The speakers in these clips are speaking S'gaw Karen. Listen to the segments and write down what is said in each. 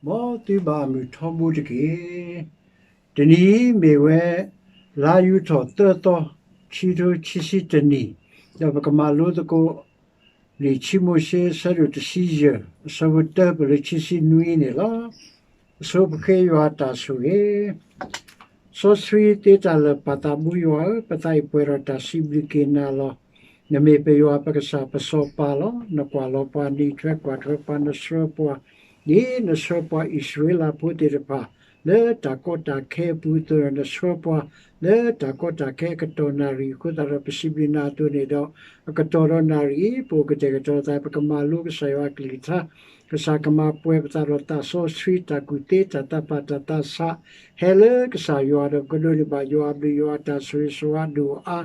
မ်သုဘၣ်မုာ်ထီဘိတက့ၢ်. တနံၤအံၤမ့ၢ်ဝဲ လါယူၤထီၣ်သၢသီ, ခံထိခံဆံတနံၣ်, ဒီးပကမၤလိသကိး လံာ်ခံမိၤၡ့ အဆၢဒိၣ်တဆံယဲၢ်, အဆၢဖိတၢ ပလၢခံဆံနွံန့ၣ်လီၤ. အဆိပဃ့ယွၤအတၢ်ဆိၣ်ဂ့ၤ စီဆှံသ့တၢ်လၢာ် ပၢ်သးဘိယွၤဧၢ, ပသးအံၤပှဲၤဒီးတၢ်စံးဘျုးက့ၤနၤလီၤ. နမ့ၢ်ပယွၤပကစၢ်ပစီၤပၤလီၤ. နကွၢ်လီၤပှၤ နအံးထွဲကွၢ်ထွဲပှၤ နဆှၢပှၤ, ဒ်နဆှၢပှၤအံၣ်စရ့လးဖိသ့ၣ်တဖၣ် လၢတၢ်ကီတၢ်ခဲအပူၤအသိးဒီး နဆှၢပှၤ လၢတၢ်ကီတၢ်ခဲအကတီၢ်နၣ်ရံၣ်အဃိသတးဒီး ပစံးဘျုးနၤအသိးန့ၣ်ဒီး အကတီၢ်ဒီးနၣ်ရံၣ်အံၤ ပအိၣ်ကတဲာ်ကတီၤသး ပကမၤလိကစၢ်ယွၤအကလုၢ်ကထါ, ကစၢ်ကမၤပှဲၤပသးဒီးသးစီဆှံ တၢ်ကူၣ်သ့ တၢ်သးပာ် တၢ်သးဆး ဟဲလၢကစၢ်ယွၤဒီး ပကဒိးန့ၢ်ဘၣ်ယွၤအဘျုး ယွၤအတၢ်ဆိၣ်ဂ့ၤဆိၣ်ဝါဒိၣ်အါ,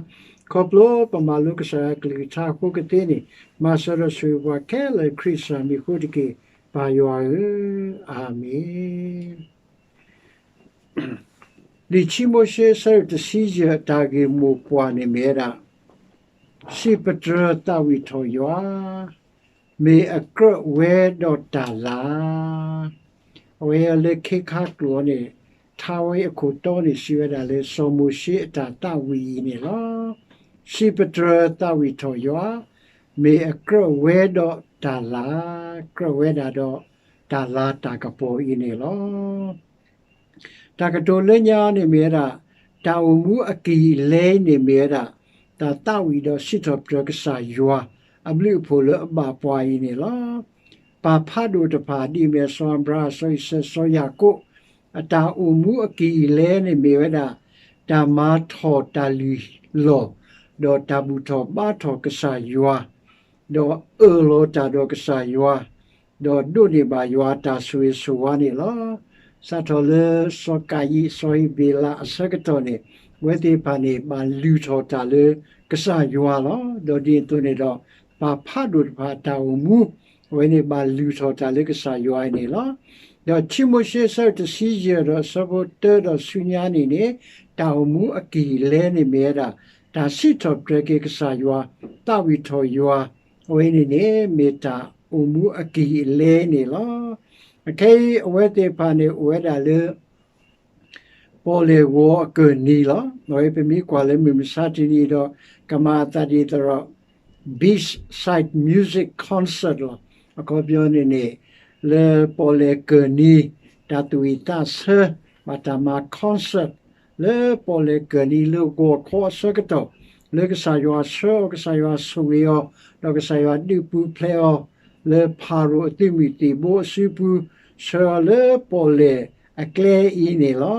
ခီဖျိပမၤလိကစၢ်ယွၤအကလုၢ်ကထါအဃိကသ့န့ၣ်, မၤစၢၤဒီးဆိၣ်ဂ့ၤပှၤခဲလၢာ် ခရံာ်ကစၢ်မံၤအဃိတက့ၢ်, ပၢ်ယွၤဧၢ, အၤမ့ၣ်. လံာ်ခံမိၤၡ့ အဆၢဒိၣ်တဆံယဲၢ် အတၢ်ဂ့ၢ်မိၢ်ပှၢ်န့ၣ်မ့ၢ်ဝဲဒၣ် စံးပတြၢၤသးဝံၣ်ထီၣ်ယွၤ, မ့ၢ်အကြၢးဝဲဒီးတၢ်လၤ. အဝဲလၢခ့ခါကျိာ်အံၤန့ၣ် ထါဝဲအခိၣ်တီန့ၣ် စံးဝဲဒၣ်လၢ စီၤမိၤၡ့အတၢ်သးဝံၣ်အံၤန့ၣ်လီၤ. စံးပတြၢၤသးဝံၣ်ထီၣ်ယွၤ, မ့ၢ်အကြၢးဝဲဒီးတၢ်လၤ, ကြၢးဝဲဒၣ်ဒီးတၢ်လၤတၢ်ကပီၤအံၤန့ၣ်လီၤ. တၢ်ကတိၤလၢညါန့ၣ်မ့ၢ်ဝဲဒၣ် တၢ်အိၣ်မူအကံၢ်အလဲအံၤန့ၣ်မ့ၢ်ဝဲဒၣ် တၢ်သးဝံၣ်ဒီးစံးထီၣ်ပတြၢၤကစၢ်ယွၤအဘျုးအဖှိၣ်လၢအဘၣ်ပှၤအံၤန့ၣ်လီၤ. ပၢ်ဖးဒိၣ်တဖၣ် ဒ်အမ့ၢ်စီၤအၤဘြၤဟၣ် စီၤအံၤစဲး စီၤယၤကိာ် အတၢ်အိၣ်မူအကံၢ်အလဲန့ၣ်မ့ၢ်ဝဲဒၣ် တၢ်မၤထီၣ်တၢ်လုၢ်လီၢ် ဒီးတၢ်ဘူၣ်ထီၣ်ဘါထီၣ်ကစၢ်ယွၤ ဒီးအၢၣ်လီၤတၢ်ဒီးကစၢ်ယွၤ, ဒီးဒိးန့ၢ်ဘၣ်ယွၤအတၢ်ဆိၣ်ဂ့ၤဆိၣ်ဝါန့ၣ်လီၤ. စးထီၣ်လၢစီၤကၤယံၣ် စီၤဟ့းဘ့းလးအဆၢကတီၢ်န့ၣ် အဝဲသ့ၣ်တဖၣ်န့ၣ် ဘၣ်လုၢ်ထီၣ်တၢ်လၢကစၢ်ယွၤလီၤ. ဒီးဒ်န့ၣ်အသိးန့ၣ်ဒီး ပၢ်ဖးဒိၣ်တဖၣ်အတၢ်အိၣ်မူ အဝဲန့ၣ်ဘၣ်လုၢ်ထီၣ်တၢ်လၢကစၢ်ယွၤအံၤန့ၣ်လီၤ. ဒီးခံမိၤၡ့ အဆၢဒိၣ်တဆံယဲၢ် ဒီးအဆၢဖိတၢဒီးဆူညါန့ၣ်န့ၣ် တၢ်အိၣ်မူအကံၢ်အလဲန့ၣ်မ့ၢ်ဝဲဒၣ် တၢ်စံးထီၣ်ပတြၢၤက့ၤကစၢ်ယွၤ, သးဝံၣ်ထီၣ်ယွၤ, အဝဲန့ၣ်န့ၣ် မ့ၢ်တၢ်အိၣ်မူအကံၢ်အလဲန့ၣ်လီၤ. အခဲအံၤ အဝဲသ့ၣ်တဖၣ်န့ၣ် အိၣ်ဝဲဒၣ်လၢ ပီၣ်လဲၣ်ဂီၤအကၢၢ်နံၤလီၤ. အဝဲပမ့ၢ်ကွၢ်လၢမုၢ်မဆါတနံၤဒီး ကမၤအသးဒ်သိးဒီး beachside music concert လီၤ. အခီပညီန့ၣ်န့ၣ် လၢပီၣ်လဲၣ်ကၢၢ်နံၤ တၢ်သူၣ်ဝံၣ်သးဆၢ ဘၣ်တၢ်မၤ concert လၢပီၣ်လဲၣ်ကၢၢ်နံၤလၢဂီၤခီအဆၢကတီၢ် လၢကစၢ်ယွၤဆှၢအီၤ ကစၢ်ယွၤဆိၣ်ဂ့ၤအီၤ ဒီးကစၢ်ယွၤဒုးပူၤဖျဲးအီၤ လၢဖၤရိၤအသုးမုၢ်သံၣ်ဘိအစုပူၤ ဆှၢအီၤလၢပီၣ်လဲၣ်အကျဲအံၤန့ၣ်လီ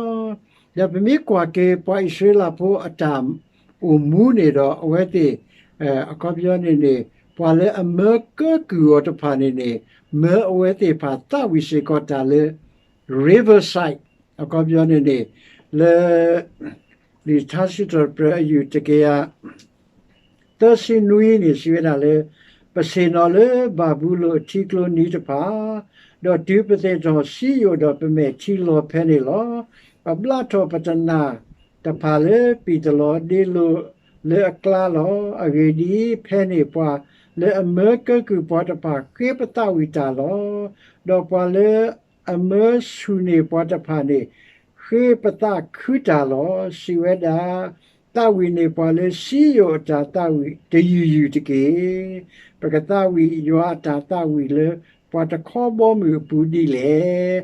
ၤ. ဒီးပမ့ၢ်ကွၢ်က့ၤပှၤအံၣ်စရ့လးဖိအတၢ်အိၣ်မူန့ၣ်ဒီး အဝဲသ့ၣ် အခီပညီန့ၣ်န့ၣ် ပှၤလၢအမၢကၢကုၢ်အီၤတဖၣ်န့ၣ်န့ၣ် မၢအဝဲသ့ၣ်တဖၣ်သးဝံၣ်စ့ၢ်ကီးတၢ်လၢ riverside အခီပညီန့ၣ်န့ၣ် လၢ လံာ်ထါစံးထီၣ်ပတြၢၤအယူၢ်တကယၤ သၢဆံနွံန့ၣ် စံးဝဲဒၣ်လၢ ပဆ့ၣ်နီၤလၢဘၤဘူလိၣ်အထံကျိနံၤတဖၣ်, ဒီးတုၤပသ့ၣ်ထီၣ်စံယိၣ်ဒီးပမဲာ်ထံလီၤဖဲန့ၣ်လီၤ. ပဘျးထီၣ်ပတနၢ်တဖၣ်လၢပံၢ်တလီၤဒ့လိၤလၢအကျါလီၤ. အဂ့ၢ်ဒ်အံၤ, ဖဲန့ၣ်ပှၤလၢအမၢကၢကုၢ်ပှၤတဖၣ်ဃ့ပသးဝံၣ်တၢ်လီၤ. ဒီးပှၤလၢအမၢဆူၣ်န့ၢ်ပှၤတဖၣ်န့ၣ် ဃ့ပသးခုတၢ်လီၤ. စံးဝဲဒၣ်, သးဝံၣ်န့ၢ်ပှၤလၢစံယိၣ်အတၢ်သးဝံၣ်တယုၢ်ယုၢ်တက့ၢ်. ပကသးဝံၣ်ယွၤအတၢ်သးဝံၣ်လၢပှၤတခီဘီမုၢ်အပူၤဒ်လဲၣ်.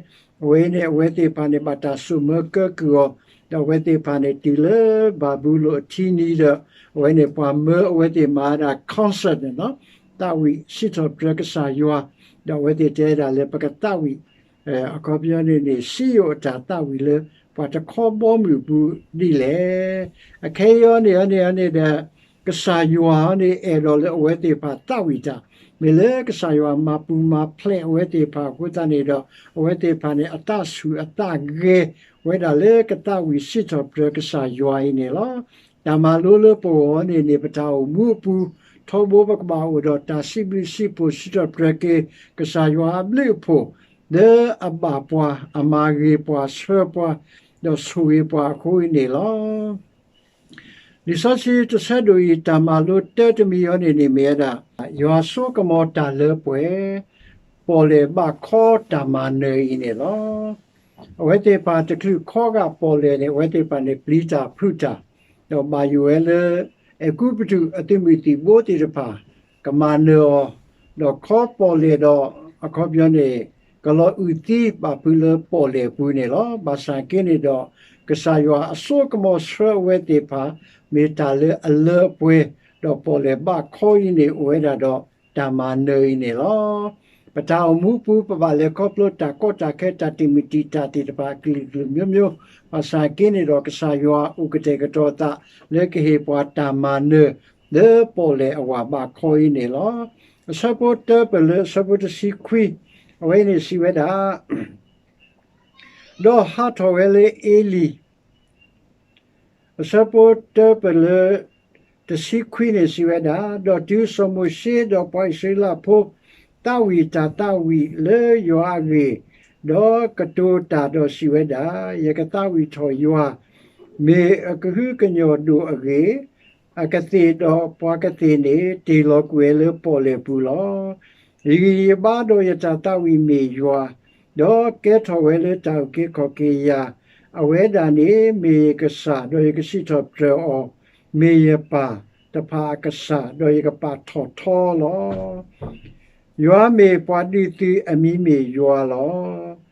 အဝဲန့ၣ် အဝဲသ့ၣ်တဖၣ်န့ၣ် ဘၣ်တၢ်စိာ်မၢကၢကုၢ်အီၤ, ဒီးအဝဲသ့ၣ်တဖၣ်န့ၣ် တုၤလၢဘၤဘူလိၣ်အထံနံၤဒီး အဝဲန့ၣ် ပှၤမၢအဝဲသ့ၣ်မၤဒၣ် concert န့ၣ်လီၤ. သးဝံၣ်စံးထီၣ်ပတြၢၤကစၢ်ယွၤ, ဒီးအဝဲသ့ၣ်တဲဒၣ်လၢပကသးဝံၣ် အခီပညီန့ၣ်န့ၣ် စံယိၣ်အတၢ်သးဝံၣ်လၢပှၤတခီဘီမုၢ်အပူၤဒ်လဲၣ်. အခဲအံၤအံၤန့ၣ် အန့ၣ်အန့ၣ်ဒီး ကစၢ်ယွၤအံၤန့ၣ် အဲၣ်ဒိးလၢအဝဲသ့ၣ်တဖၣ်သးဝံၣ်တၢ်, မ့ၢ်လၢကစၢ်ယွၤမၤပူၤမၤဖျဲးအဝဲသ့ၣ်တဖၣ်အဃိသတးန့ၣ်ဒီး အဝဲသ့ၣ်တဖၣ်န့ၣ် အသးဆူၣ်အသးဂဲၤဝဲဒၣ်လၢကသးဝံၣ်စံးထီၣ်ပတြၢၤကစၢ်ယွၤအံၤန့ၣ်လီၤ. တၢ်မၤလိလၢပဂီၢ်န့ၣ်န့ၣ် ပတၢ်အိၣ်မူအပူၤ ထီဘိပကဘၣ်အိၣ်ဒီးတၢ်စံးဘျုးစံးဖှိၣ်စံးထီၣ်ပတြၢၤက့ၤ ကစၢ်ယွၤအဘျုးအဖှိၣ် လၢအဘၣ်ပှၤ အမၤဂ့ၤပှၤဆှၢပှၤ ဒီးဆိၣ်ဂ့ၤပှၤအဃိန့ၣ်လီၤ. လံာ်စီဆှံတဆၢဒိၣ်အံၤ တၢ်မၤလိတၢတမံၤအံၤန့ၣ်န့ၣ်မ့ၢ်ဝဲဒၣ် ယွၤစိကမီၤတၢ်လၢပှဲၤ, ပီၣ်လဲၣ်ဘၣ်ခီတၢ်မၤနၢၤအံၤန့ၣ်လီၤ. အဝဲသ့ၣ်တဖၣ်တချုးခီဂာ်ပီၣ်လဲၣ်န့ၣ် အဝဲသ့ၣ်တဖၣ်န့ၣ် ပျံၤတၢ်ဖုးတၢ်, ဒီးဘၣ်ယိၣ်ဝဲလၢ အဲၤကူပတူးအသုးမုၢ်သံၣ်ဘိသ့ၣ်တဖၣ် ကမၤနၢၤအီၤ, ဒီးခီပီၣ်လဲၣ်ဒီး အခီပညီန့ၣ် ကလီၤအုၣ်သံဘၣ်ဖုးလၢပီၣ်လဲၣ်ပူၤန့ၣ်လီၤ. ဘၣ်ဆၣ်က့န့ၣ်ဒီး ကစၢ်ယွၤအစိကမီၤဆှၢအဝဲသ့ၣ်တဖၣ် မ့ၢ်တၢ်လၢအလၢအပှဲၤ, ဒီးပီၣ်လဲၣ်ဘၣ်ခီအံၤန့ၣ် အိၣ်ဝဲဒၣ်ဒီးတၢ်မၤနၢၤအံၤန့ၣ်လီၤ. ပတၢ်အိၣ်မူပူၤ ပဘၣ်လဲၤခီဖျိတၢ်ကီတၢ်ခဲ တၢ်တံာ်မုၢ်တံာ်တာ်သ့ၣ်တဖၣ် အကလုာ်ကလုာ်မျိုးမျိုး, ဘၣ်ဆၣ်က့န့ၣ်ဒီး ကစၢ်ယွၤအိၣ်ကတဲာ်ကတီၤသးလၢကဟ့ၣ်ပှၤတၢ်မၤနၢၤ လၢပီၣ်လဲၣ်အဝၤဘၣ်ခီအံၤန့ၣ်လီၤ. အဆၢဖိတၢပၢၢ်လၢအဆၢဖိတဆံခွံ, အဝဲန့ၣ်စံးဝဲဒၣ် ဒီးဟးထီၣ်ဝဲလၢအ့လံ, အဆၢဖိတၢပၢၢ်လၢ တဆံခွံန့ၣ်စံးဝဲဒၣ်, ဒီးတုၤစီၤမိၤၡ့ဒီးပှၤအံၣ်စရ့လးဖိ သးဝံၣ်တၢ်သးဝံၣ်လၢယွၤအဂ့ၢ်, ဒီးကတိၤတၢ်ဒီးစံးဝဲဒၣ်, ယကသးဝံၣ်ထီၣ်ယွၤ, မ့ၢ်အကဟုကညီၢ်ဒိၣ်အဂ့ၢ်, အကသ့ၣ်ဒီးပှၤကသ့ၣ်န့ၣ် တ့ၢ်လီၤကွံာ်ဝဲလၢပီၣ်လဲၣ်ပူၤလီၤ. ယဂံၢ်ယဘါဒီးယတၢ်သးဝံၣ်မ့ၢ်ယွၤ, ဒီးကဲထီၣ်ဝဲလၢတၢ်အုၣ်က့ၤခီၣ်က့ၤယၤ, အဝဲဒၣ်န့ၣ်မ့ၢ်ယကစၢ်, ဒီးယကစံးထီၣ်ပတြၢၤအီၤ, မ့ၢ်ယပၢ်တဖၣ်အကစၢ်, ဒီးယကပာ်ထီၣ်ထီလီၤ. ယွၤမ့ၢ်ပှၤဒုးသုးအမံၤမ့ၢ်ယွၤလီၤ.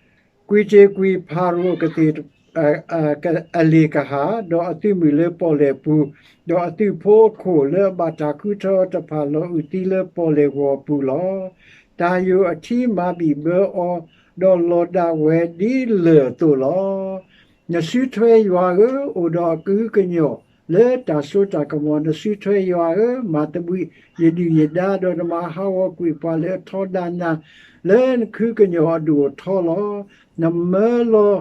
ကွံာ်တ့ၢ်ကွံာ်ဖၤရိၤအကသ့ၣ် အလ့ၣ်ကဟၣ်, ဒီးအသုးမုၢ်လၢပီၣ်လဲၣ်ပူၤ, ဒီးအသုးဖိအခိၣ်လၢအဘၣ်တၢ်ဃုထၢအီၤတဖၣ် လီၤအုၣ်သံလၢပီၣ်လဲၣ်ဂီၤအပူၤလီၤ. တၢ်ယိာ်အထံမၤဘံၣ်ဘၢအီၤ, ဒီးလီၤဒၣ်ဝဲဒ်လၢၢ်အသိးလီၤ. နစုထွဲယွၤဧၢ, အိၣ်ဒီးအကဟုကညီၢ်လၢတၢ်စိတၢ်ကမီၤ, နစုထွဲယွၤဧၢ, မၤသဘှံးယဒုၣ်ယဒါ, ဒီးနမၤဟးဂီၤကွံာ်ပှၤလၢအထီဒါနၤ လၢနကဟုကညီၢ်အဒိၣ်အထီလီၤ. နမၢလီၤ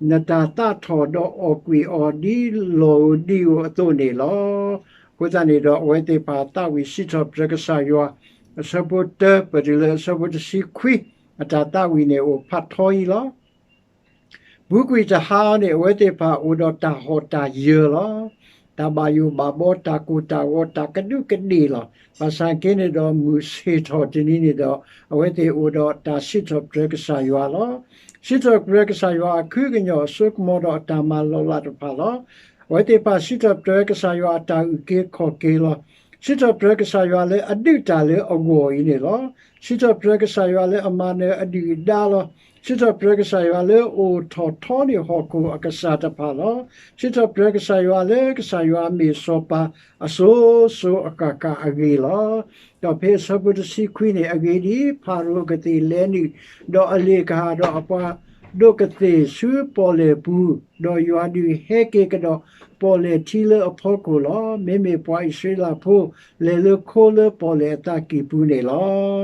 နတၢ်သးထီၣ် ဒီးအီၣ်ကွံာ်အီၤဒ်လီၢ်ဧိၤဒံဧိၤအသိးန့ၣ်လီၤ. အဃိသတးန့ၣ်ဒီး အဝဲသ့ၣ်တဖၣ်သးဝံၣ်စံးထီၣ်ပတြၢၤကစၢ်ယွၤ, အဆၢဖိတၢပၢၢ်တုၤလၢအဆၢဖိတဆံခွံ, အတၢ်သးဝံၣ်န့ၣ်အိၣ်ဖးထီအံၤလီၤ. ပူၤကွံာ်တဟါအံၤန့ၣ် အဝဲသ့ၣ်တဖၣ်အိၣ်ဒီးတၢ်ဟီၣ်တၢ်ယၢၤလီၤ. တၢ်ဘၣ်ယိၣ်ဘၣ်ဘီ တၢ်ကိၢ်တၢ်ဂီၤ တၢ်ကဒူးကဒ့ၣ်လီၤ. ဘၣ်ဆၣ်က့န့ၣ်ဒီး မုၢ်ဆ့ၣ်ထီၣ်တနံၤန့ၣ်ဒီး အဝဲသ့ၣ်အိၣ်ဒီးတၢ်စံးထီၣ်ပတြၢၤကစၢ်ယွၤလီၤ. စံးထီၣ်ပတြၢၤကစၢ်ယွၤအကဟုကညီၢ်အစိကမီၤဒီးအတၢ်မၤလီၤလးတဖၣ်လီၤ. အဝဲသ့ၣ်တဖၣ်စံးထီၣ်ပတြၢၤကစၢ်ယွၤအတၢ်အုၣ်က့ၤခီၣ်က့ၤလီၤ. စံးထီၣ်ပတြၢၤကစၢ်ယွၤလၢအဒုးတၢ်လၢအဂီၢ်အံၤန့ၣ်လီၤ. စံးထီၣ်ပတြၢၤကစၢ်ယွၤလၢအမၤနၢၤအဒုၣ်အဒါလီၤ. စံးထီၣ်ပတြၢၤကစၢ်ယွၤလၢအိၣ်ထီၣ်ထီန့ၢ်ဟီၣ်ခိၣ်အကစၢ်တဖၣ်လီၤ. စံးထီၣ်ပတြၢၤကစၢ်ယွၤလၢကစၢ်ယွၤမ့ၢ်စီၤပၤအစိၤစိၤအဃၣ်ဃၣ်အဂ့ၢ်လီၤ. ဒီးဖဲအဆၢဖိတဆံခွံန့ၣ် အဂ့ၢ်ဒ်အံၤ, ဖၤရိၤအကသ့ၣ်လဲၤနုာ်, ဒီးအလ့ၣ်ကဟၣ်ဒီးအပှၤဒိးကသ့ၣ်ဆူပီၣ်လဲၣ်ပူၤ, ဒီးယွၤဒုးဟဲက့ၤကဒီးပီၣ်လဲၣ်ထံလၢအဖီခိၣ်လီၤ. မ့မ့ၢ်ပှၤအံၣ်စရ့လးဖိလဲၤလၢခိလၢပီၣ်လဲၣ်အသးကံၢ်ပူၤန့ၣ်လီၤ.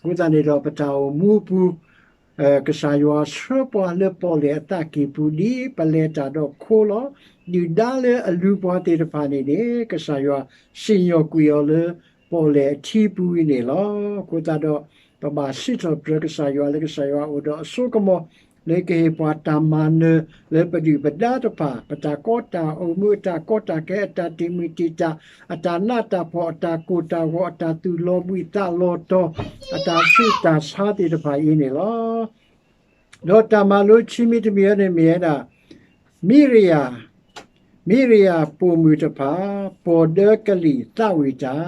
အဃိသတးန့ၣ်ဒီး ပတၢ်အိၣ်မူပူၤ ကစၢ်ယွၤဆှၢပှၤလၢပီၣ်လဲၣ်အသးကံၢ်ပူၤ ဒ်ပလဲၤတၢ်ဒီးခိလီၤ. ဒုၣ်ဒါလၢအလူပှၤသ့ၣ်တဖၣ်န့ၣ်န့ၣ် ကစၢ်ယွၤစံၣ်ညီၣ်ကွံာ်အီၤလၢပီၣ်လဲၣ်အထံပူၤအံၤန့ၣ်လီၤ. အဃိသတးဒီး ပဘၣ်စံးထီၣ်ပတြၢၤကစၢ်ယွၤလၢကစၢ်ယွၤအိၣ်ဒီးအစိကမီၤ လၢကဟ့ၣ်ပှၤတၢ်မၤနၢၤလၢပဒုၣ်ပဒါတဖၣ်, ပတၢ်ကီတၢ်အိၣ်မူ အတၢ်ကီတၢ်ခဲ အတၢ်တံာ်မုၢ်တံာ်တာ် အတၢ်နးတၢ်ဖှီၣ် အတၢ်ကိၢ်တၢ်ဂီၤ အတၢ်သူၣ်လီၤဘှံးသးလီၤတီၤ အတၢ်ဆူးတၢ်ဆါသ့ၣ်တဖၣ်အံၤန့ၣ်လီၤ. ဒီးတၢ်မၤလိခံမံၤတမံၤအံၤန့ၣ်မ့ၢ်ဝဲဒၣ် မံရယၤ, မံရယၤပိာ်မုၣ်တဖၣ် ပီၣ်ဒၢကလံၣ်သးဝံၣ်တၢ်,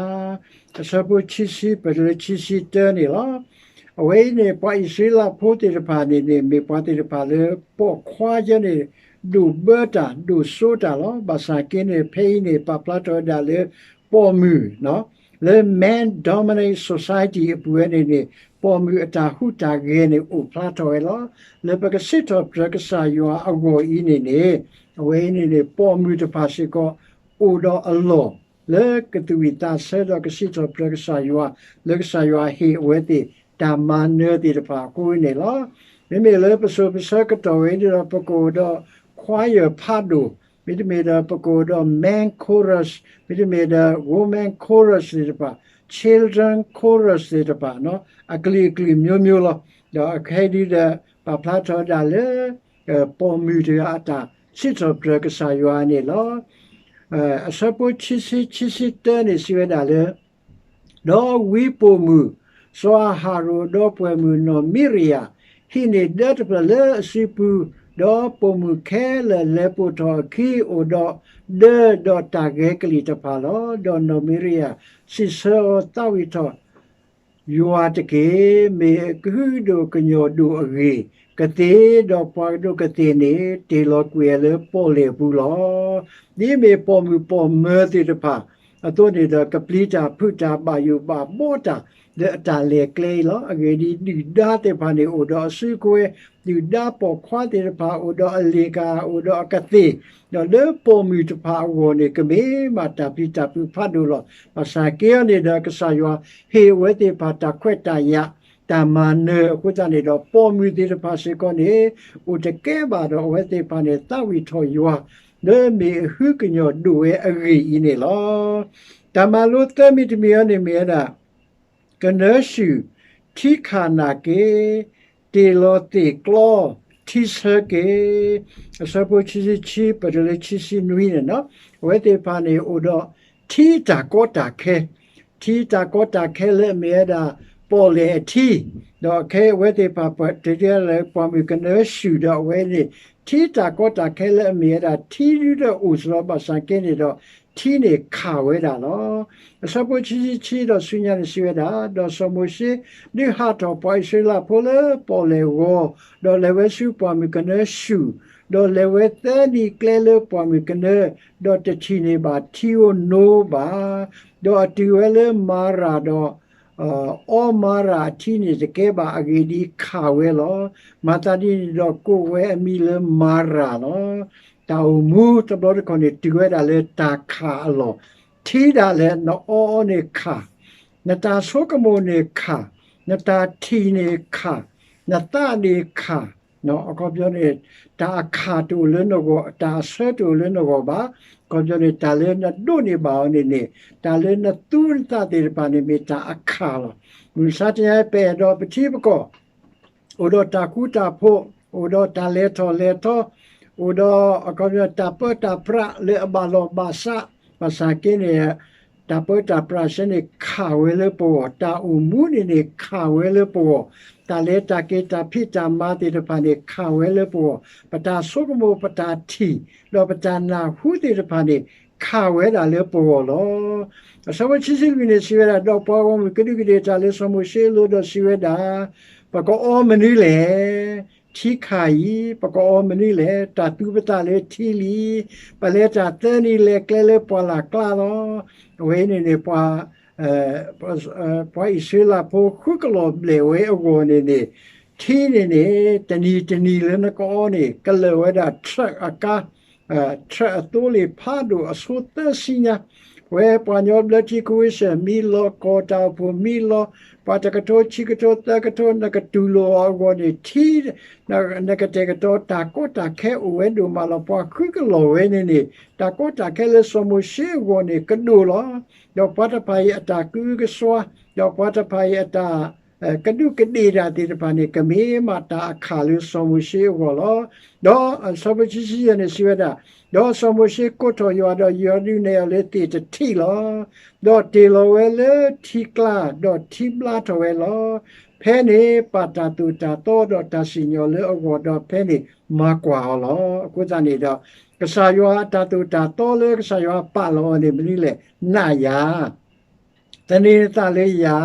အဆၢဖိခံဆံပၢၢ်တုၤလၢခံဆံတၢန့ၣ်လီၤ. အဝဲအံၤန့ၣ် ပှၤအံၣ်စရ့လးဖိသ့ၣ်တဖၣ်န့ၣ်န့ၣ် မ့ၢ်ပှၤသ့ၣ်တဖၣ်လၢ ပိာ်ခွါယဲန့ၣ် ဒိၣ်ဘၢတၢ် ဒိၣ်စိတၢ်လီၤ. ဘၣ်ဆၣ်က့န့ၣ် ဖဲအံၤန့ၣ် ပာ်ဖျါထီၣ်ဝဲဒၣ်လၢ ပိာ်မုၣ် လၢ man dominate society အပူၤဝဲန့ၣ်န့ၣ် ပိာ်မုၣ်အတၢ်ဟူးတၢ်ဂဲၤန့ၣ် အိၣ်ဖျါထီၣ်ဝဲလီၤ. လၢပကစံးထီၣ်ပတြၢၤကစၢ်ယွၤအဂီၢ်အံၤန့ၣ်န့ၣ် အဝဲအံၤန့ၣ်န့ၣ် ပိာ်မုၣ်တဖၣ်စ့ၢ်ကီး အိၣ်ဒီးအလီၢ် လၢကသူၣ်ဝံၣ်သးဆၢဒီးကစံးထီၣ်ပတြၢၤကစၢ်ယွၤ လၢကစၢ်ယွၤဟ့ၣ်အဝဲသ့ၣ် တၢ်မၤနၢၤသ့ၣ်တဖၣ်အဃိန့ၣ်လီၤ. မ့မ့ၢ်လၢပစိၤပဆၢကတီၢ်ဝဲန့ၣ်ဒီး ပကအိၣ်ဒီး choir ဖးဒိၣ်, မ့တမ့ၢ်ဒီး ပကအိၣ်ဒီး men chorus, မ့တမ့ၢ်ဒီး women chorus သ့ၣ်တဖၣ်, children chorus သ့ၣ်တဖၣ်, အကလုာ်ကလုာ်မျိုးမျိုးလီၤ. ဒီးအခဲအံၤဒုဒီး ပာ်ဖျါထီၣ်ဝဲဒၣ်လၢ ပိာ်မုၣ်တဂၤအတၢ်စံးထီၣ်ပတြၢၤကစၢ်ယွၤန့ၣ်လီၤ. အဆၢဖိခံဆံ ခံဆံတၢန့ၣ်စံးဝဲဒၣ်လၢ ဒီးဝံပိာ်မုၣ် စီၤအၤဟရိၣ်ဒီးပှဲၤမုၣ်နီၢ်မံရယၤ ဟံးန့ၢ်ဒၢတဖျၢၣ်လၢအစုပူၤ, ဒီးပိာ်မုၣ်ခဲလၢာ်လဲၤပိာ်ထီၣ်အခံ အိၣ်ဒီးဒၢ ဒီးတၢ်ဂဲၤကလံၣ်တဖၣ်လီၤ. ဒီးနီၢ်မံရယၤစံးဆၢအီၤ, သးဝံၣ်ထီၣ် ယွၤတက့ၢ်. မ့ၢ်အကဟုကဒိၣ်ကညီၢ်ဒိၣ်အဂ့ၢ်, ကသ့ၣ်, ဒီးပှၤကဒိးကသ့ၣ်န့ၣ် တ့ၢ်လီၤကွံာ်အီၤလၢပီၣ်လဲၣ်ပူၤလီၤ. ဒ်မ့ၢ်ပိာ်မုၣ်ပိာ်မၢၤသ့ၣ်တဖၣ်အသိးန့ၣ်ဒီး ကပျံၤတၢ်ဖုးတၢ် ဘၣ်ယိၣ်ဘၣ်ဘှီတၢ် လၢအတၢ်လဲၤကျဲအံၤလီၤ. အဂ့ၢ်ဒ်အံၤ, ဒုၣ်ဒါသ့ၣ်တဖၣ်န့ၣ် အိၣ်ဒီးအစုကဝဲၤ, ဒုၣ်ဒါပိာ်ခွါသ့ၣ်တဖၣ် အိၣ်ဒီးအလ့ၣ်ကၤ, အိၣ်ဒီးအကသ့ၣ်, ဒီးလၢပိာ်မုၣ်တဖၣ်အဂီၢ်န့ၣ် ကမ့ၢ်မးတၢ်ပျံၤတၢ်ဖုးဖးဒိၣ်လီၤ. ဘၣ်ဆၣ်က့အီၤန့ၣ်ဒီး ကစၢ်ယွၤဟ့ၣ်အဝဲသ့ၣ်တဖၣ်တၢ်ခွဲးတၢ်ယာ် တၢ်မၤနၢၤအဃိသတးန့ၣ်ဒီး ပိာ်မုၣ်သ့ၣ်တဖၣ်စ့ၢ်ကီးန့ၣ် အိၣ်တကဲဘၣ်ဒီး အဝဲသ့ၣ်တဖၣ်န့ၣ် သးဝံၣ်ထီၣ်ယွၤ လၢမ့ၢ်အဟုကညီၢ်ဒိၣ်ဝဲအဂ့ၢ်အံၤန့ၣ်လီၤ. တၢ်မၤလိသၢမံၤတမံၤအံၤန့ၣ်မ့ၢ်ဝဲဒၣ် ကနၢဆူၣ်, ထံခးနာ်က့ၤ, တ့ၢ်လီၤသ့ၣ်ကျီ, ထံဆၢက့ၤ, အဆၢဖိခံဆံခံ ပတုၤလၢခံဆံနွံန့ၣ်လီၤ. အဝဲသ့ၣ်တဖၣ်န့ၣ် အိၣ်ဒီးထံတၢ်ကီတၢ်ခဲ, ထံတၢ်ကီတၢ်ခဲလၢအမ့ၢ်ဝဲဒၣ် ပီၣ်လဲၣ်အထံ, ဒီးခဲအံၤအဝဲသ့ၣ်တဖၣ် ပတုၤလၢပှၢ်မုၢ်ကနၢဆူၣ် ဒီးအဝဲန့ၣ် ထံတၢ်ကီတၢ်ခဲလၢအမ့ၢ်ဝဲဒၣ် ထံဒုဒီးအိၣ်စ့ၢ်ကီး ဘၣ်ဆၣ်က့န့ၣ်ဒီး ထံန့ၣ်ခးဝဲဒၣ်လီၤ. အဆၢဖိခံဆံခံဒီးဆူညါန့ၣ်စံးဝဲဒၣ်, ဒီးစီၤမိၤၡ့ဒုးဟးထီၣ်ပှၤအံၣ်စရ့လးဖိလၢပီၣ်လဲၣ်ဂီၤ, ဒီးလဲၤဝဲဆူပှၢ်မုၢ်ကနၢဆူၣ်, ဒီးလဲၤဝဲသၢနံၤကျဲလၢပှၢ်မုၢ်ကနၢ, ဒီးတထံၣ်န့ၢ်ဘၣ်ထံဧိၤနိဘၣ်, ဒီးအတုၤဝဲလၢမၤရၤဒီး အီမၤရၤအထံန့ၣ်တကဲဘၣ်, အဂ့ၢ်ဒ်အံၤခးဝဲလီၤ. မၤသးဒ်န့ၣ်ဒီး ကိးဝဲအမံၤလၢမၤရၤလီၤ. တၢ်အိၣ်မူတဘျီတခီၣ်န့ၣ် တုၤဝဲဒၣ်လၢတၢ်ခးအလီၢ်, ထံဒၣ်လဲာ်နအီအီန့ၣ်ခး, နတၢ်ဆိကမိၣ်န့ၣ်ခး, နတၢ်ထံၣ်န့ၣ်ခး, နသးန့ၣ်ခး, အခီပညီန့ၣ် တၢ်အခးတအိၣ်လၢနဂီၢ်, တၢ်အဆၢတအိၣ်လၢနဂီၢ်ဘၣ်. အခီပညီန့ၣ် တၢ်လၢနဒိးန့ၢ်ဘၣ်အီၤန့ၣ်န့ၣ် တၢ်လၢနသူနသးသ့ၣ်တဖၣ်န့ၣ် မ့ၢ်တၢ်အခးလီၤ. မုၢ်မဆါတနံၤအံၤ ပအဲၣ်ဒိးပထံပကီၢ် အိၣ်ဒီးတၢ်ဃူတၢ်ဖိး, အိၣ်ဒီးတၢ်လဲၤထီၣ်လဲၤထီ, အိၣ်ဒီးအခီပညီတၢ်ပၢတၢ်ပြးလၢအဘၣ်လီၢ်ဘၣ်စး, ဘၣ်ဆၣ်က့န့ၣ် တၢ်ပၢတၢ်ပြးဆၢန့ၣ်ခးဝဲလၢပဂီၢ်, တၢ်အိၣ်မူန့ၣ်န့ၣ်ခးဝဲလၢပဂီၢ်, တၢ်လဲၤတၢ်က့ၤတၢ်ဖံးတၢ်မၤသ့ၣ်တဖၣ်န့ၣ်ခးဝဲလၢပဂီၢ်, ပတၢ်ဆိကမိၣ်ပတၢ်ထံၣ် ဒီးပတၢ်နၢ်ဟူသ့ၣ်တဖၣ်န့ၣ် ခးဝဲဒၣ်လၢပဂီၢ်လီၤ. အဆၢဖိခံဆံလွံၢ်န့ၣ်စံးဝဲဒၣ်, ဒီးပှၤဂီၢ်မုၢ်ကဒူးကဒ့ၣ်တၢ်လၢစီၤမိၤၡ့အလိၤဒီးစံးဝဲဒၣ်, ပကအီမနုၤလဲၣ်. ထံခးအံၤ ပကအီမနုၤလဲၣ်. တၢ်သူပသးလၢထံလံ. ပလဲၤတၢ်သၢနံၤလဲၤကျဲလၢပှၢ်လၢ်ကျါလီၤ. အဝဲအံၤန့ၣ်န့ၣ် ပှၤ ပှၤအံၣ်စရ့လးဖိဃုကလီၢ်ဘျဲၣ်ဝဲအဂီၢ်န့ၣ်န့ၣ် ထံန့ၣ်န့ၣ် တနံၤတနံၤလၢနကအီန့ၣ် ကလၢာ်ဝဲဒၣ် truck အကါ, truck အသိလ့ၣ်ဖးဒိၣ်အဆိသၢဆံညါ, ဝဲပှၤကညီဘျၢထံခဝ့ၡၢၣ်မံလီၤ, ကီၢ်တၢ်အိၣ်ဖှိၣ်မံလီၤ, ပှၤတကထိဆံကထိသၢကထိ နကတူၢ်လိာ်အီၤအဂီၢ်န့ၣ် ထံ နကတဲာ်ကတီၤ တၢ်ကီတၢ်ခဲအိၣ်ဝဲဒိၣ်မးလီၤ. ပှၤဃုကလီၢ်ဝဲန့ၣ်န့ၣ် တၢ်ကီတၢ်ခဲလၢစီၤမိၤၡ့အဂီၢ်န့ၣ် ကဒိၣ်လီၤ. ဒီးပှၤတဖၣ်အံၤအတၢ်ကအုကစွါ, ဒီးပှၤတဖၣ်အံၤအတၢ် ကဒူးကဒ့ၣ်တၢ်သ့ၣ်တဖၣ်န့ၣ် ကမ့ၢ်မးတၢ်အခးလၢစီၤမိၤၡ့အဂီၢ်လီၤ. ဒီးအဆၢဖိခံဆံယဲၢ်န့ၣ်စံးဝဲဒၣ်, ဒီးစီၤမိၤၡ့ကိးထီၣ်ယွၤ, ဒီးယွၤဒုးနဲၣ်အီၤလၢသ့ၣ်တထံၣ်လီၤ. ဒီးတ့ၢ်လီၤဝဲလၢထံကျါ, ဒီးထံဘျါထီၣ်ဝဲလီၤ. ဖဲန့ၣ်ပာ်တၢ်သိၣ်တၢ်သီဒီးတၢ်စံၣ်ညီၣ်လၢအဂီၢ်, ဒီးဖဲန့ၣ်မၤကွၢ်အီၤလီၤ. အဃိသတးန့ၣ်ဒီး ကစၢ်ယွၤအတၢ်သိၣ်တၢ်သီလၢကစၢ်ယွၤပာ်လီၤအီၤန့ၣ် မနုၤလဲၣ်, နာ်ယၤ သန့ၤနသးလၢယၤ,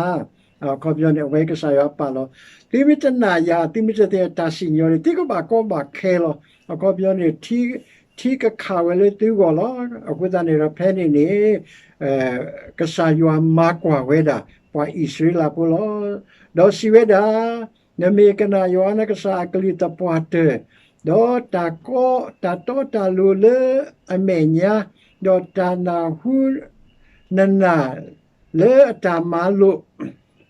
အခီပညီန့ၣ် အဝဲကစၢ်ယွၤပာ်လီၤ, သုမ့ၢ်တနာ်ယၤ, သုမ့ၢ်တသ့ၣ်ညါတၢ်စံၣ်ညီၣ်န့ၣ် သုကဘၣ်ကီဘၣ်ခဲလီၤ. အခီပညီန့ၣ် ထံကခးဝဲလၢသုဂီၢ်လီၤ. အဃိသတးန့ၣ်ဒီး ဖဲန့ၣ်န့ၣ် ကစၢ်ယွၤမၤကွၢ်ဝဲဒၣ် ပှၤအံၣ်စရ့လးဖိလီၤ. ဒီးစံးဝဲဒၣ်, နမ့ၢ်ကနၣ်ယွၤနကစၢ်အကလုၢ်သပှၢ်တၢၢ်, ဒီးတၢ်ကီတၢ်တီတၢ်လိၤလၢအမဲာ်ညါ, ဒီးတၢ်နၢ်ဟူနနၢ်လၢအတၢ်မၤလိာ်,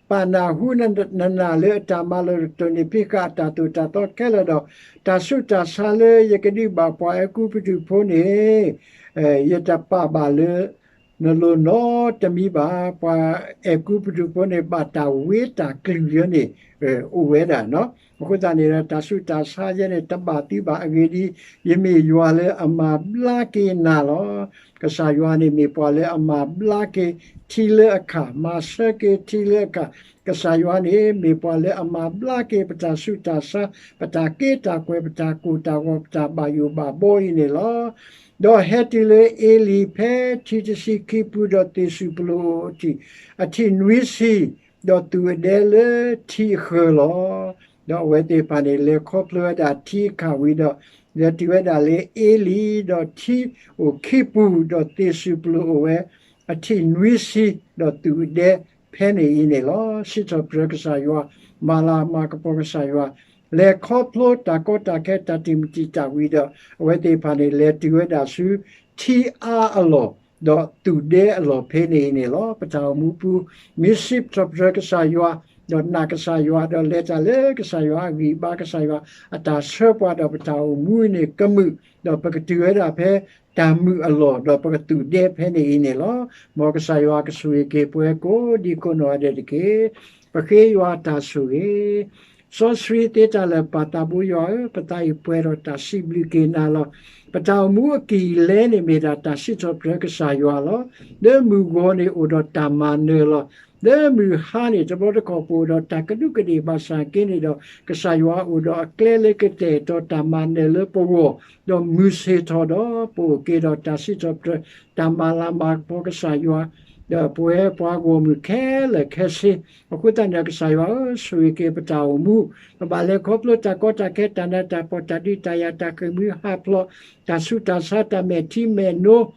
ပာ်နၢ်ဟူနနၢ်လၢအတၢ်မၤလိာ် တိၢ်နီၣ်ဖံးဃာ်အတၢ်သိၣ်တၢ်သီခဲလၢာ်ဒီး တၢ်ဆူးတၢ်ဆါလၢယကဒုးဘၣ်ပှၤအဲၤကူပတူးဖိန့ၣ် ယတပာ်ဘၣ်လၢနလိၤနီတမံၤဘၣ်. ပှၤအဲၤကူပတူးဖိန့ၣ် ဘၣ်တၢ်ဝ့တၢ်ကျုၤလၢန့ၣ် အိၣ်ဝဲဒၣ်နီၤ. အဃိသတးန့ၣ်ဒီး တၢ်ဆူးတၢ်ဆါယဲန့ၣ် တဘၣ်သုဘၣ်အဂ့ၢ်ဒ်အံၤ, ယမ့ၢ်ယွၤလၢအမၤဘျါက့ၤနၤလီၤ. ကစၢ်ယွၤန့ၣ်မ့ၢ်ပှၤလၢအမၤဘျါက့ၤထံလၢအခၣ်, မၤဆၢက့ၤထံလၢအခၣ်. ကစၢ်ယွၤန့ၣ် မ့ၢ်ပှၤလၢအမၤဘျါက့ၤပတၢ်ဆူးတၢ်ဆါ, ပတၢ်က့တၢ်ကွဲ, ပတၢ်ကိၢ်တၢ်ဂီၤ, ပတၢ်ဘၣ်ယိၣ်ဘၣ်ဘီအံၤန့ၣ်လီၤ. ဒီးဟဲတုၤလၢအ့လံၣ်ဖဲထံတဆံခံပူၤ, ဒီးသ့ၣ်စူၣ်ပလိၣ်အအိၣ်အထံၣ်, အထံၣ်နွံဆံ, ဒီးသူၣ်အဒဲလၢထံအဃၢၤလီၤ. ဒီးအဝဲသ့ၣ်တဖၣ်န့ၣ် လဲၤခီဖျိဝဲဒၣ်ထံအခၣ်ဝံၤဒီး လဲၤတုၤဝဲဒၣ်လၢအ့လံၣ်, ဒီးထံအိၣ်ခံပူၤ, ဒီးသ့ၣ်စူၣ်ပလိၣ်အိၣ်ဝဲ အထံၣ်နွံဆံ, ဒီးသူၣ်အဒဲဖဲန့ၣ်အံၤန့ၣ်လီၤ. စံးထီၣ်ပတြၢၤကစၢ်ယွၤ, မၤလၤမၤကပီၤကစၢ်ယွၤ, လဲၤခီဖျိတၢ်ကီတၢ်ခဲတၢ်တံာ်မုၢ်တံာ်တာ်ဝံၤဒီး အဝဲသ့ၣ်တဖၣ်န့ၣ် လဲၤတုၤဝဲဒၣ်ဆူ ထံအါအလီၢ်, ဒီးသူၣ်ဒဲအလီၢ်ဖဲန့ၣ်အံၤန့ၣ်လီၤ. ပတၢ်အိၣ်မူပူၤ မ့ၢ်စံးထီၣ်ပတြၢၤကစၢ်ယွၤ, ဒီးနာ်ကစၢ်ယွၤ, ဒီးလဲၤတၢ်လၢကစၢ်ယွၤအဂံၢ်အဘါ, ကစၢ်ယွၤအတၢ်ဆှၢပှၤ, ဒီးပတၢ်အိၣ်မူန့ၣ်ကမုာ်, ဒီးပကတုၤဝဲဒၣ်ဖဲတၢ်မုာ်အလီၢ်, ဒီးပကသူၣ်ဒဲဖဲန့ၣ်အံၤန့ၣ်လီၤ. မ်ကစၢ်ယွၤကဆိၣ်ဂ့ၤက့ၤပှၤကိးဒံကိးနီၢ်ဂၤဒဲးတက့ၢ်. ပဃ့ယွၤတၢ်ဆိၣ်ဂ့ၤ စီဆှံသ့တၢ်လၢာ် ပၢ်သးဘိယွၤဧၢ, ပသးအံၤပှဲၤဒီးတၢ်စံးဘျုးက့ၤနၤလီၤ. ပတၢ်အိၣ်မူအကံၢ်အလဲန့ၣ်မ့ၢ်ဒၣ်တၢ်စံးထီၣ်ပတြၢၤကစၢ်ယွၤလီၤ. လၢမုၢ်ဂီၤန့ၣ်အိၣ်ဒီးတၢ်မၤနၢၤလီၤ. လၢမုၢ်ဟါန့ၣ် တဘျီတခီၣ်ပအိၣ်ဒီးတၢ်ကဒူးကဒ့ၣ်ဘၣ်ဆၣ်က့န့ၣ်ဒီး ကစၢ်ယွၤအိၣ်ဒီးအကျဲလၢကတဲာ်ကတီၤတၢ်မၤနၢၤလၢပဂီၢ်, ဒီးမုာ်ဆ့ၣ်ထီၣ်ဒီး ပအိၣ်က့ၤဒီးတၢ်စံးထီၣ်ပတြၢၤ တၢ်မၤလၤမၤကပီၤကစၢ်ယွၤ ဒီးပဝဲပှၤဂီၢ်မုၢ်ခဲလၢာ်ခဲဆ့, အဃိသတးန့ၣ်ဒီး ကစၢ်ယွၤဧၢ, ဆိၣ်ဂ့ၤက့ၤပတၢ်အိၣ်မူ, ပဘၣ်လဲၤခီဖျိတၢ်ကီတၢ်ခဲ တၢ်နးတၢ်ဖှီၣ် တၢ်ဒုးတၢ်ယၤ တၢ်ဃ့ၢ်မှံဟးဖျိး, တၢ်ဆူးတၢ်ဆါ တၢ်မဲာ်ထံမဲာ်နိ, ဒီး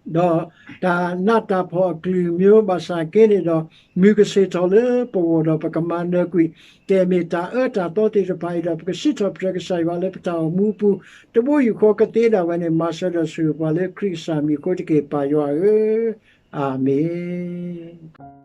တၢ်နးတၢ်ဖှီၣ်အကလုာ်ကလုာ်ဘၣ်ဆၣ်က့န့ၣ်ဒီး မုၢ်ကဆ့ၣ်ထီၣ်လၢပဂီၢ်ဒီး ပကမၤနၢၤကွံာ် ကဲမ့ၢ်တၢ်အၢတၢ်သီသ့ၣ်တဖၣ်အံၤဒီး ပကစံးထီၣ်ပတြၢၤကစၢ်ယွၤလၢပတၢ်အိၣ်မူပူၤ, တဘိယူၢ်ဃီကသ့ဒၣ်ဝဲန့ၣ် မၤစၢၤဒီးဆိၣ်ဂ့ၤပှၤလၢခရံာ်ကစၢ်မံၤအဃိတက့ၢ် ပၢ်ယွၤဧၢ, အၤမ့ၣ်.